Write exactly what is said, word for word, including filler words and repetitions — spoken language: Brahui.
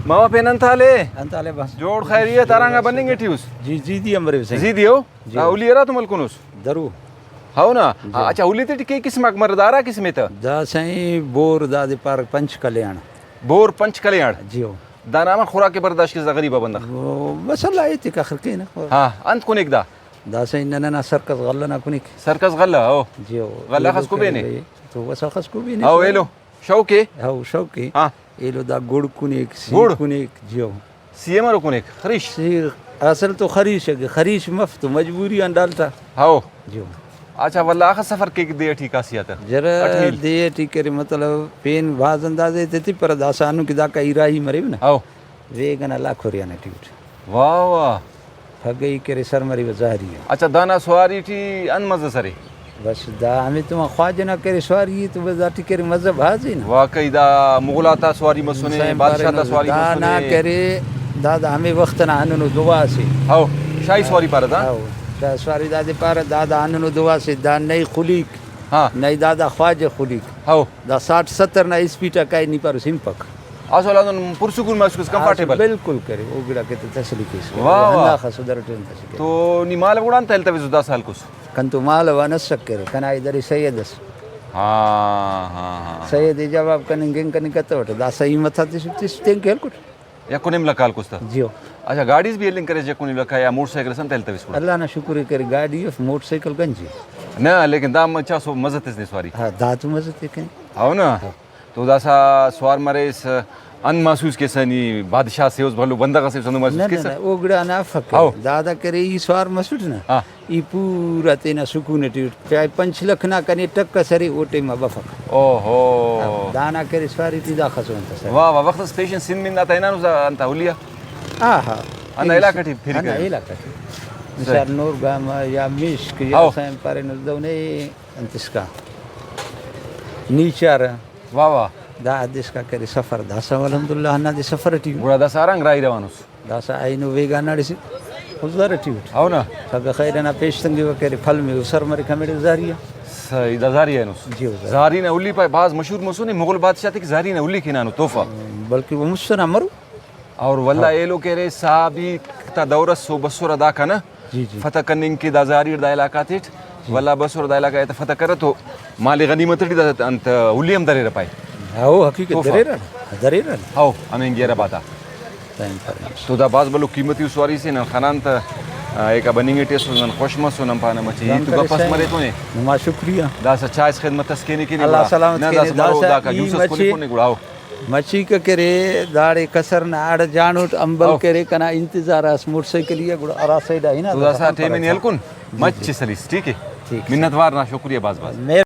ماما پین انت حال ءِ؟ انت حال ءِ بس۔ جوڑ خیریت، ہرانگا بننگ ٹی اس؟ جی، زیدی امر حسین۔ زیدی ہو؟ جی۔ آ، اولی ہراتم ہلکنس؟ درو۔ ہو نا؟ جی۔ اچھا، اولی تیٹی کئی قسم آک مرے، دا ہرا قسم ءِ تہ؟ دا سائیں بور، دادے پارہ پنچ کلیاڑ۔ بور پنچ کلیاڑ؟ جی ہو۔ دانا ہمہ خوراک ءِ برداشت کیسہ غریب آ بندغ؟ او، مسئلہ ایتک آخر کینہ۔ ہاں، انت کنیک دا؟ دا سائیں ننا سرکس غلہ نا کنیک۔ سرکس غلہ، ہو۔ جی ہو۔ غلہ ایلو خس کو بینے؟ کرے تو بس خس کو بینے۔ ہو، ایلو۔ شوق ءِ؟ ہو، شوق ءِ۔ ہاں۔ ایلو دا گڑ کنیک، سی گڑ؟ کنیک، جی ہو۔ سی امرو کنیک، خریش؟ سی، اصل تو خریش اگہ، خریش مف تو مجبوری آن ڈالٹا۔ ہو۔ جی ہو۔ اچھا، ولدا اخس سفر کیک دے ٹی کاسیا تہ؟ جرا اٹھ میل۔ دے ٹی کرے مطلب پین بھاز اندازے تیتپرہ، داسہ ہندن کہ داکا اراہی مریو نا۔ ہو۔ ویگ ئنا لاکھ ہریانہ ٹی اٹ۔ واہ واہ۔ پھگہ ای کرے سر مریوہ زہری آن۔ اچھا، دانا سواری ٹی انت مزہ ئس ارے؟ بس دا ہمیتما خواجہ نا کرے سواری ءِ تو بس داٹی کرے مزہ بھاز ءِ نا۔ واقعی دا مغل آتا سواری مسنے، انسان بادشاہ تا پارینو سواری دا نا مسنے۔ کرے، دا دا ہمے وخت ئنا ہندنو دعا سے۔ ہو، شاہی سواری پارہ دا؟ ہو، شاہی سواری دادے پارہ، دا دا ہندنو دعا سے، دا نئے خلیک، ہاں۔ نئے دا دا خواجہ خلیک۔ ہو۔ دا ساٹھ ستر نا اسپیڈ آ کائے نی پاروس ہنپک۔ اسل ہندن پرسکون محسوس کس، کمفرٹیبل۔ بالکل کرے، او گڑا کہ تہ تسلی کیس کرے۔ واہ، واہ۔ ہنداخس او درٹی ہم تسلی کرے۔ تو نی مالو گڑا انت ہلتویسس دا سال کس؟ کن تو مالو آن اسک کرے، کنا ای درے سید اس۔ ہاں، ہاں، ہاں۔ سید ای جواب کننگ کن کننگ کتوٹہ، داسہ ای متاتس تس تینکہ ہلکٹ۔ یک و نیم لکھ ہلکس تہ؟ جیو۔ اچھا، گاڑیس بھی ہلنگ کریس یک و نیم لکھ آ یا موٹر سائیکل اس انت ہلتویس گڑا؟ اللہ نا شکر ءِ کرے، گاڑی اف، موٹر سائیکل گنجی۔ نہ، لیکن دا مچا سو مزہ تس نے سواری۔ ہاں، دا تو مزہ تیکن۔ ہو نا؟ ہاں۔ تو داسہ سوار مریس، انت محسوس کیسہ نی بادشاہ سے اس، بھلو بندغ سے اس، ہندن محسوس نہ، نہ، کیسہ؟ نہ، او گڑا نا افک۔ ہاؤ۔ دادا کرے ای سوار مسٹ نا۔ ہاں۔ ای پورا تینا سکون ٹی اٹ۔ چاہے پنچ لکھ نا کنے ٹک ئس ارے، او ٹائم آ بفک۔ اوہو۔ ہاں، دانا کرے سواری ٹی داخس انت ئس ارے۔ واہ واہ، وخت اس پیشن سندھ مند آتا ہنانس انت اولی آ؟ ہاں، ہاں۔ ہندا علاقہ ٹی پھر ہندا کرے۔ علاقہ ٹی۔ صحیح۔ مثال نورگام یا میشک یا ہاؤ۔ سائیں پارینس دہنے انت اسکا۔ نیچار۔ واہ واہ۔ دا حد اسکا کرے سفر داسہ الحمدللہ ہندا دے سفر ٹی۔ گڑا داسہ ہرانگ راہی روانس؟ داسہ اینو ویگا ناڑے سے خضدار ٹی اٹ۔ ہو نا؟ اگہ خیر ئنا پیش تنگیوہ کرے پھل میں او سر مریک ہمیڑے زہری آ۔ صحیح، دا زہری آ ہنوس۔ جی، او زہری۔ زہری نا ہلی پائے بھاز مشہور مسنے، مغل بادشاہ تے کہ زہری نا ہلی کہ ہنانو تحفہ۔ بلکہ او مست ئنا مرو۔ اور ولدا ہاں۔ ایلو کہ ارے صحابی تا دور اس او بسرہ داکان جی، جی۔ فتح کننگ کہ دا زہری اٹ دا علاقہ تیٹ، جی۔ ولدا بسرہ دا علاقہ تے فتح کرے تو مال غنیمت ٹی دا انت ہلی ہم دریرہ پائے۔ ہاں، او حقیقت تحفہ۔ دریرہ نا، دریرہ نا۔ ہاؤ، ہمے گیرہ باتا۔ تین فرینڈ۔ تو دا بھاز بھلو قیمتی سواری سے نن خنان تہ، آ، ایکا بننگ ٹی اسس، نن خوش مسو، نن پانہ مچہ ہیت و گپ اس مرے تو نے۔ نما شکریہ۔ داسہ چائس خدمت اس کینے کینے اللہ گڑا۔ سلامت نہ، کینے، داسہ مرو داسہ داکا ای جوس اس مچہ کنے گڑا، ہاؤ۔ مچیک کرے، داڑے کسر نا اڑ جانوٹ امبل ہاؤ۔ کرے، کنا انتظار اس موٹر سائیکل ءِ، گڑا ہرا سائیڈ آ ہنا تو داسا داسا ٹائم ہم نے ہلکن، جی، مچ جی۔ سلیس، ٹھیک ہے؟ ٹھیک۔ منت وار نا، شکریہ باز باز۔ مہربانی۔